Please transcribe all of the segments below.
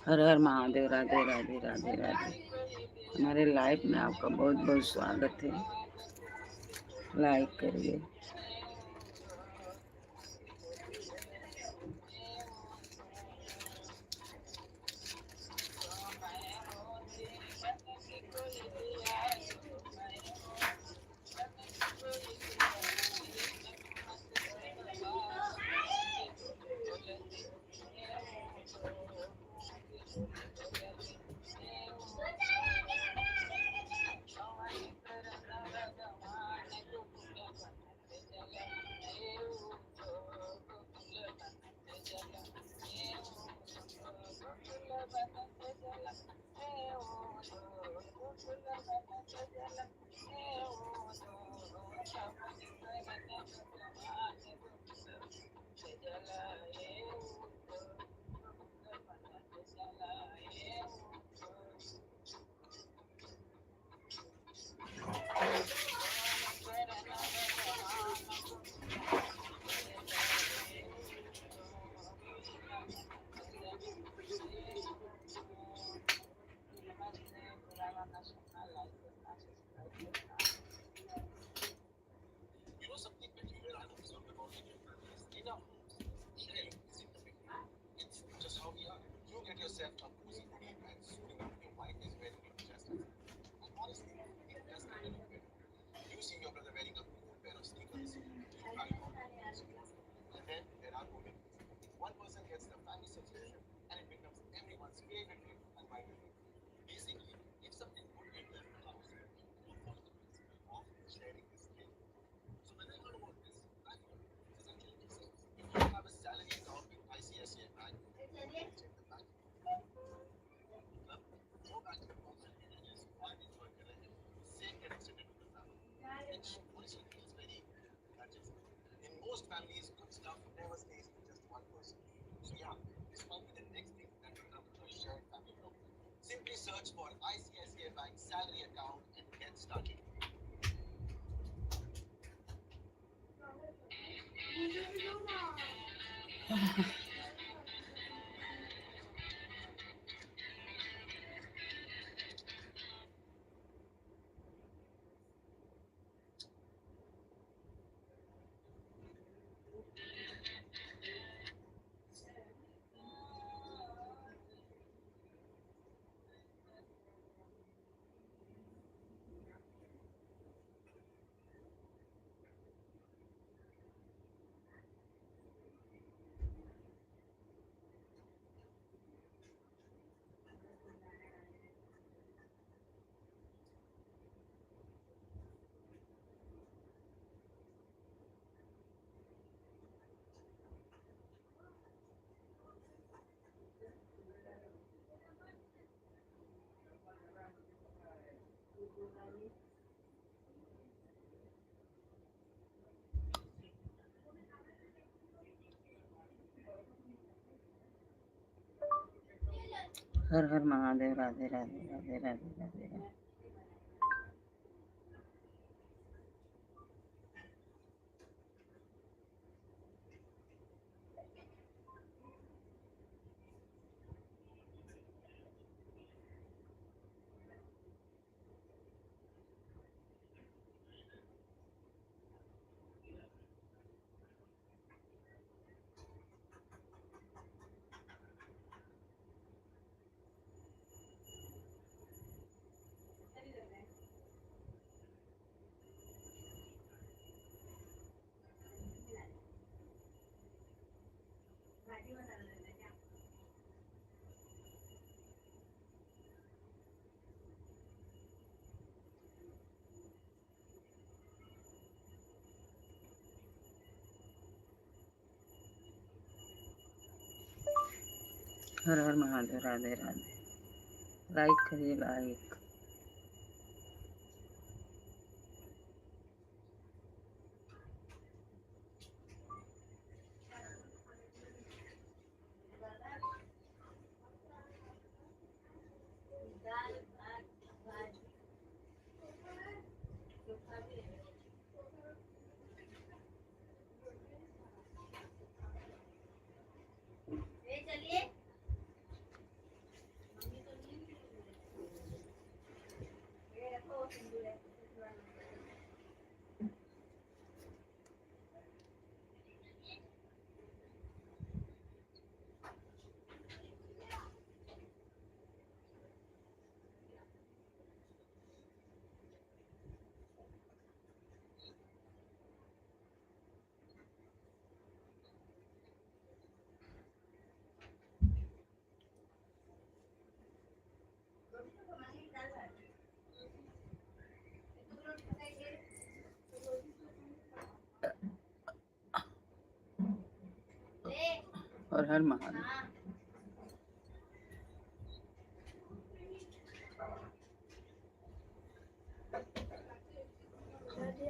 हर हर महादेव, राधे राधे राधे राधे। हमारे लाइव में आपका बहुत बहुत स्वागत है। लाइक करिए। Simply search for ICICI Bank salary account and get started. हर हर महादेव, राधे राधे राधे राधे राधे राधे। हर हर महादेव, राधे राधे। लाइक करिए, लाइक। और हर महादेव।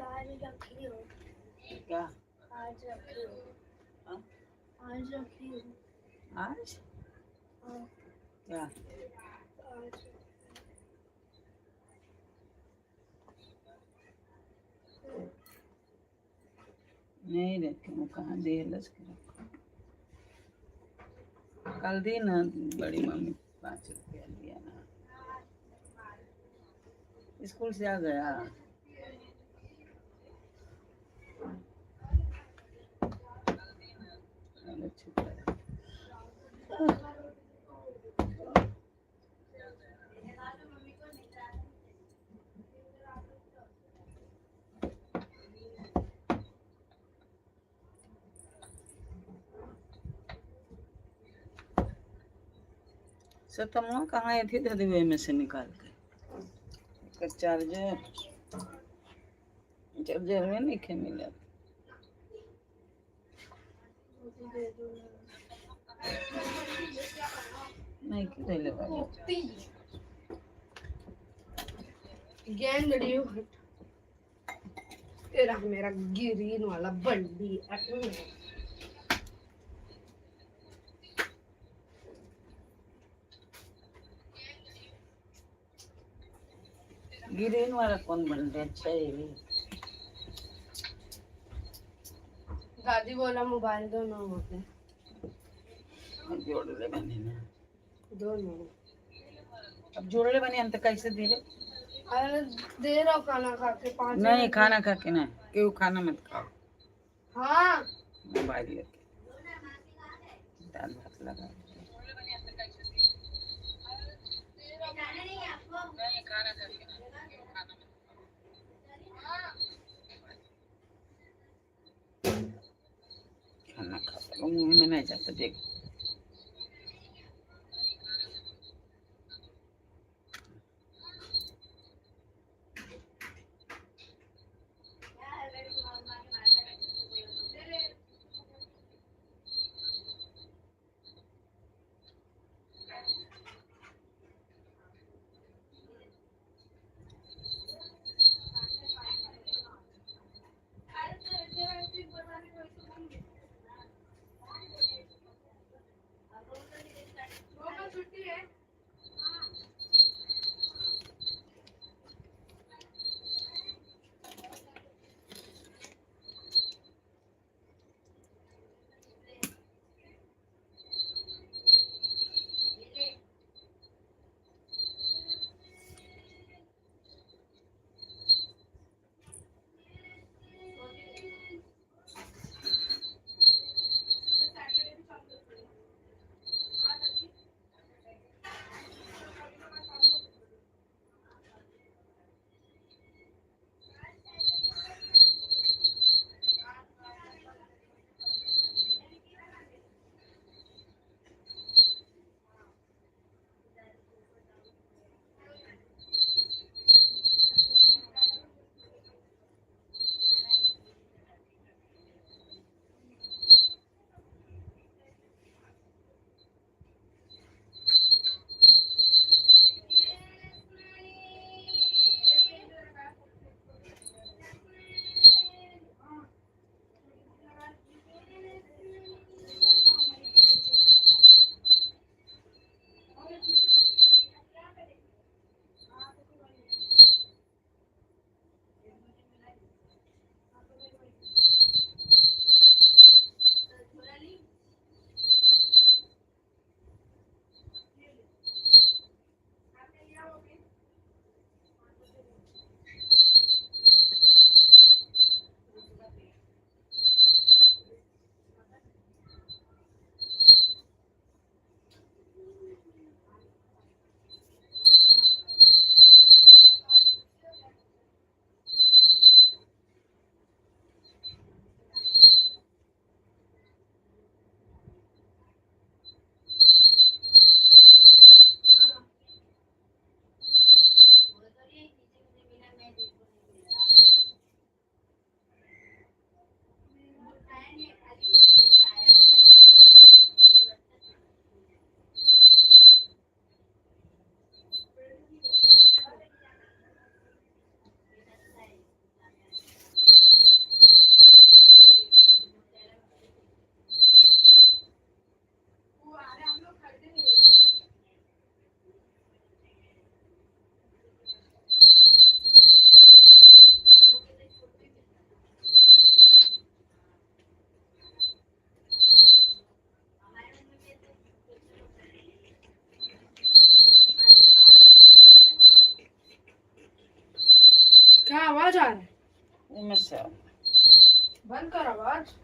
आज रखी हो क्या? आज रखी हो? हाँ? आज रखी हो? आज? हाँ। क्या? आज नहीं रखे, वो कहाँ दे लस के रखो। कल दी ना बड़ी मम्मी 5 रुपया लिया ना, स्कूल से आ गया। सतमुआ कहाँ थी दे में से निकाल के चार्जर चार्जर में नहीं मिला। नहीं क्यों ले तेरा मेरा ग्रीन वाला बंडी। ग्रीन वाला कौन बन रहा है? अच्छा ये भी दादी बोला मोबाइल दो ना होते। जोड़ले बनी ना। दो ना। अब जोड़ले बनी हम तो कैसे दे रे? अरे दे रहा हूँ खाना खा के 5 नहीं मिनट। खाना खा के ना, क्यों खाना मत खाओ। हाँ मोबाइल लेके दाल भात लगा। खाना खाता मुंह में नहीं जाता देख। छुट्टी है। क्या आवाज आ रहा है? उनमें से बंद कर आवाज।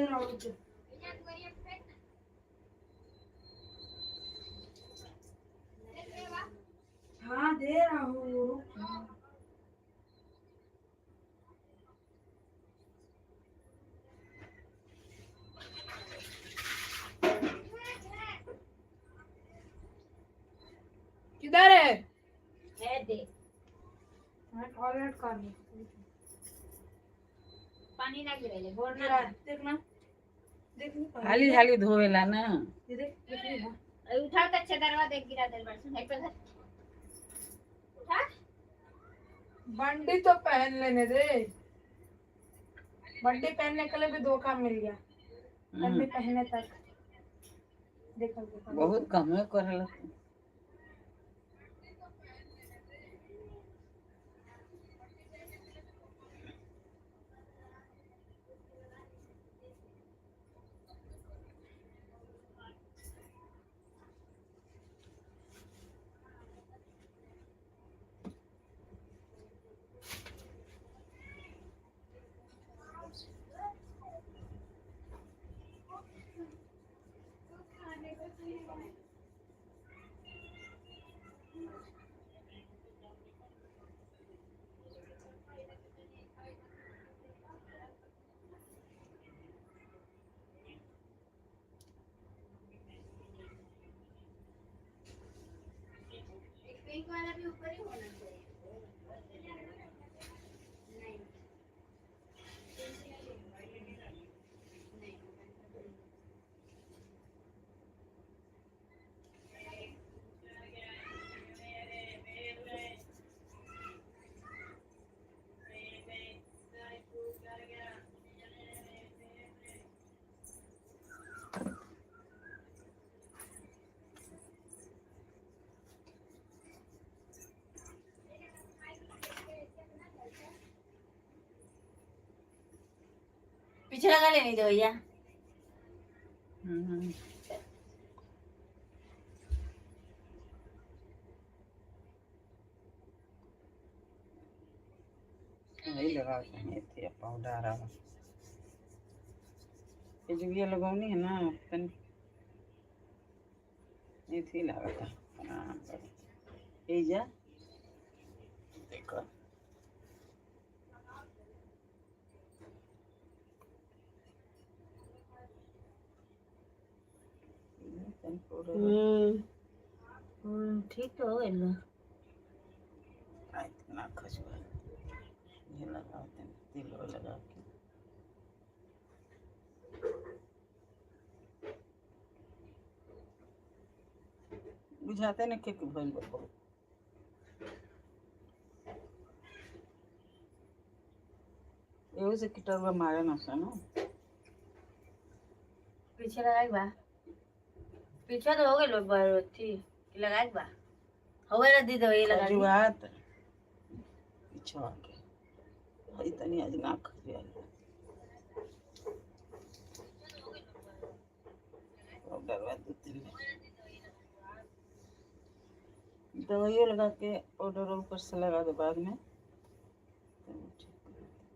दे रहा हूँ, रुक जा। हाँ दे रहा हूँ, रुक जा। किधर है? है दे। मैं टॉयलेट कर रही हूँ। पानी ना गिरे बोर ना। गिरा, देखना, देख नहीं पा रही। हाली हाली धोवेला ना। ये देख, देख नहीं रहा। अरे उठा तो चदरवा देख गिरा दे बरसुन है पर उठा। बंडी तो पहन लेने दे। बंडी पहनने के लिए भी धोखा मिल गया। बंडी पहने तक देखो देखो। बहुत कमे करेला। एक पिंक वाला भी ऊपर ही होना चाहिए। नहीं नहीं। पीछे लगा लेनी दो भैया। हम्म। वही लगाओ चाहिए थे पाउडर आवा। ये जो ये लगौनी है ना तन ये थी लागता आराम कर। ये जा देखो। तन पाउडर। हम्म, ठीक तो हो गइल बा। आ, इतना खजुआ ये लगाओ तन तिल लगा के। बुझाते न के भइल बा बहुत। एहू से कीटाणु मारे न सन। पीछे लगाए बा। पीछे तो हो गइल बा अथी लगाए बा। हो गइल दी दो ये लगा दी। खजुआत पिछवा के हई तनी आज ना खजुआ पाउडर बा दू तीन दवाइयों लगा के पाउडर ऊपर से लगा दो बाद में तब ठीक हो जाता।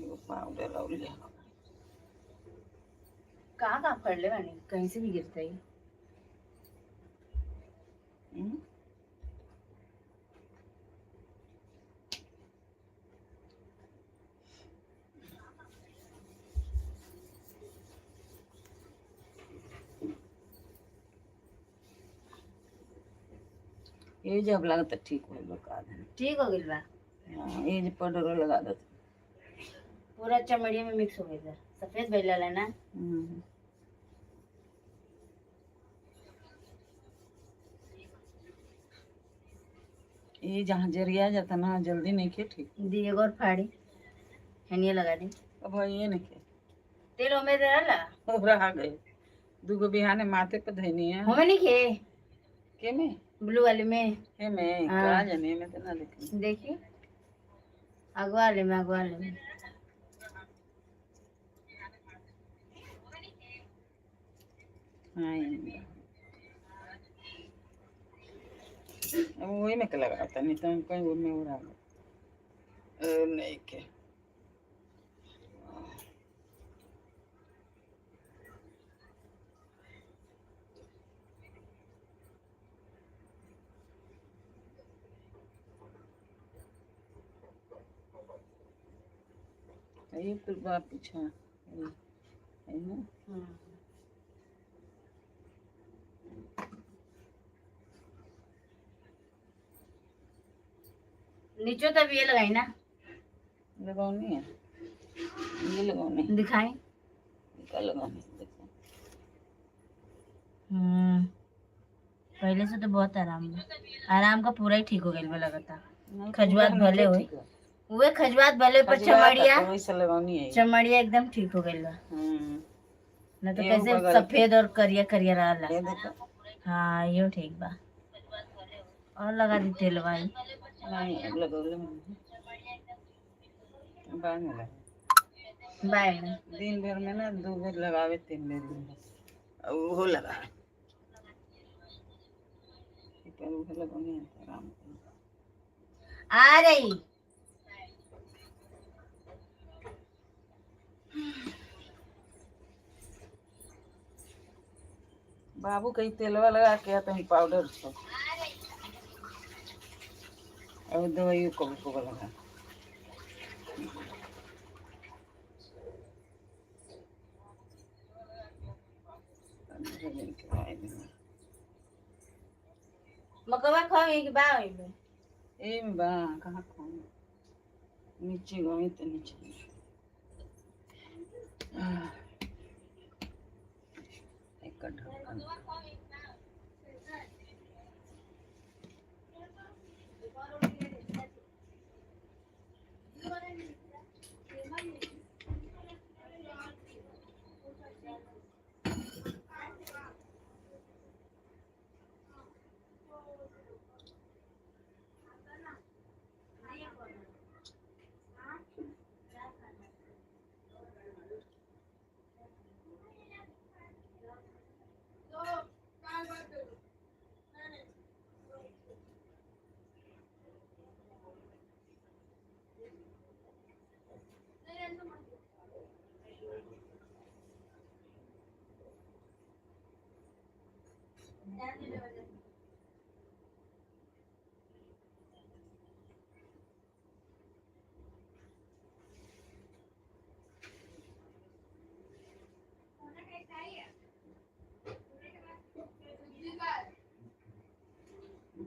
एगो पाउडर और लिया। कहाँ कहाँ फड़ले बानी, कहीं से भी गिरता है। हम्म? ये जब लगता ठीक भइल बा का जाने। ठीक हो गइल बा। हाँ, ये जे पाउडर लगा दो। पूरा चमड़िया में मिक्स हो गइल बा। सफेद भइल ला ना। हम्म। ये जहाँ जरिया जाता ना जल्दी नहीं खे ठीक। दी एगो और फाड़ी हनिया लगा दी। अब ये नहीं खे। तेल ओमे दे रहला। और आ गए दूगो बिहाने माथे पे धैनी है। होमे नहीं खे। के में? ब्लू वाले में। हे में? हाँ। का जाने, में तो ना देखी। देखी अगवा वाले में, अगवा वाले में। हाँ ये। अब वही में के लगाता नहीं तो हम कहीं वो में उड़ा नहीं के। ये कुल बा पीछा है ना। नीचे तब ये लगाई ना। लगानी है, ये लगानी है। दिखाई क्या लगानी है देखो। हम्म, पहले से तो बहुत आराम बा। आराम का पूरा ही ठीक हो गइल बा लगता। नहीं, खजुआत पूरा भले नहीं होई। ठीक है। उहे खजुआत भले पर खजुआत चमड़िया तो वैसे लगानी है। चमड़िया एकदम ठीक हो गइल बा। हम्म। ना तो एगो कैसे बगल के। सफेद और करिया करिया रहला। ये देखो। हाँ यो ठीक बा। और लगा दी तेल भाई। नहीं अब लगौले में बाद में लगा। बाय में दिन भर में ना दो बेर लगावे, तीन बेर दिन भर। और वो लगावे एक बार वो लगानी है तो आराम से। आ रही। बाबू कहीं तेलवा लगा के आता हूँ पाउडर छो और दवाइयों कब कब लगा। 15 दिन के बाद में। मकवा खाओ एक बा ओइमे। ए बा कहाँ खाऊं, नीचे गई तो नीचे। आह, एक का ढक्कन।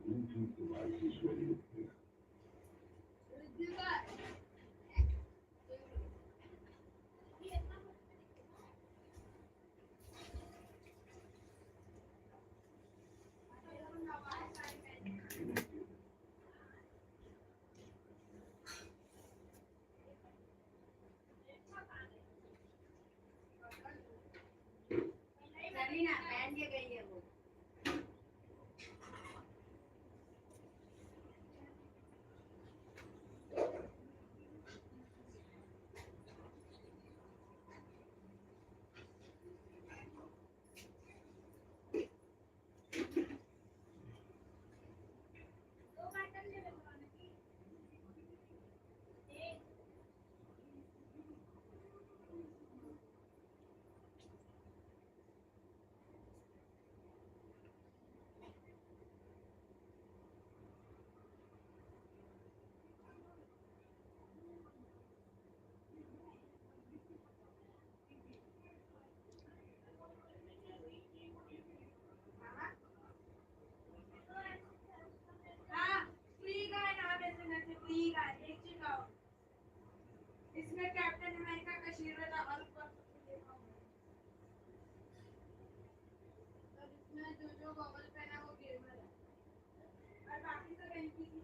Bluetooth device is ready to pair. Connected. पहन के गई है वो। इसमें कैप्टन अमेरिका का शीर था और ऊपर देखा हुआ है। और इसमें जो जो गॉगल पहना वो गेमर है और बाकी सब एनपीसी।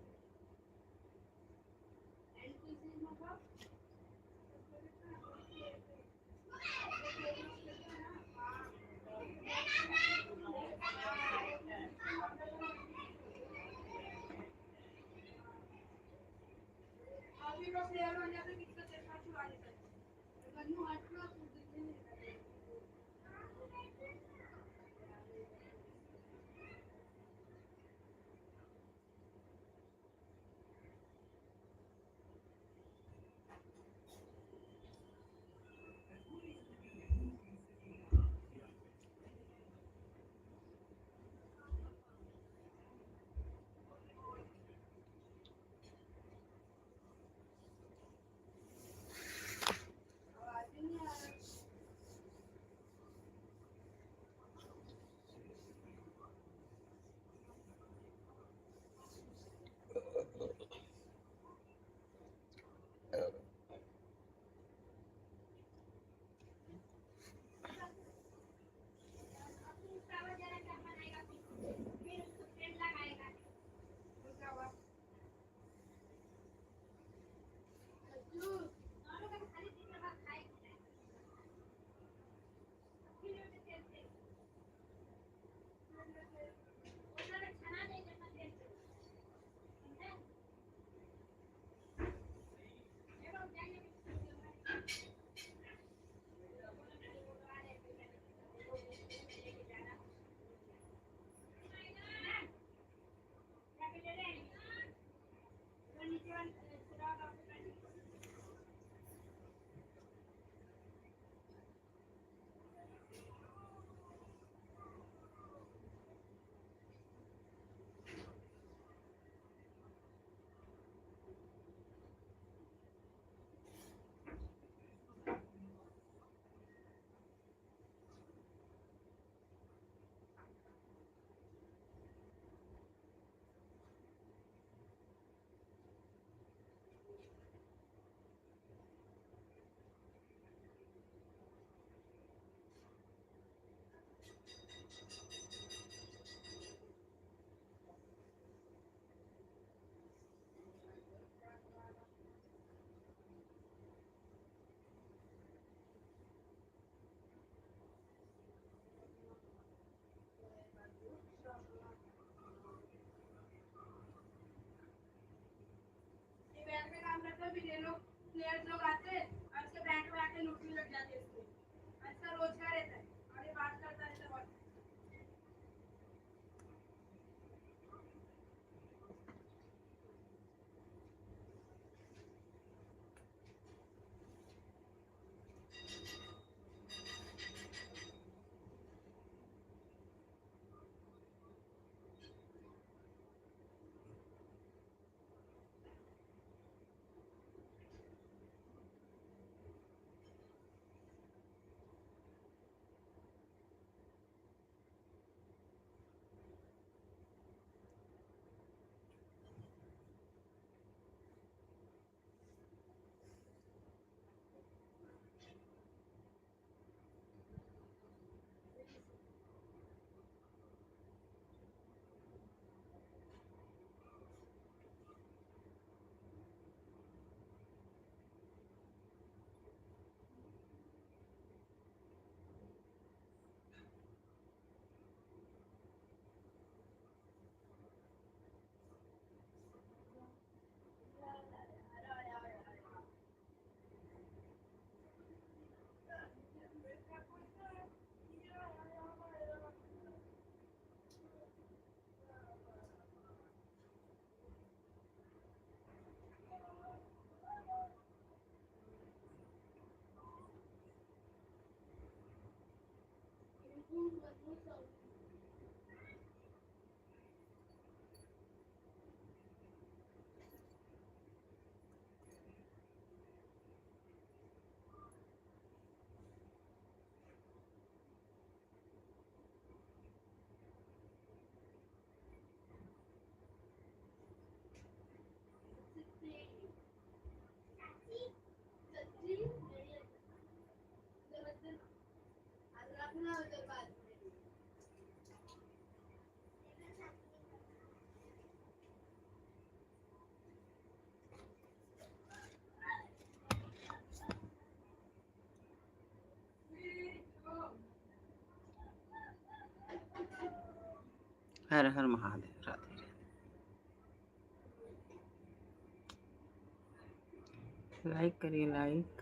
एनपीसी मतलब अभी वो प्लेयर बन जाते किसका चश्मा छुड़ा लेता है। गन्नू हट लो, तू दिखने नहीं देता। प्लेयर्स लोग आते हैं और उसके बैंक में आके लूटने लग जाते हैं इसको। और इसका रोजगार रहता है और ये बात करता रहता है बहुत। हर हर महादेव, राधे राधे। लाइक करिए, लाइक।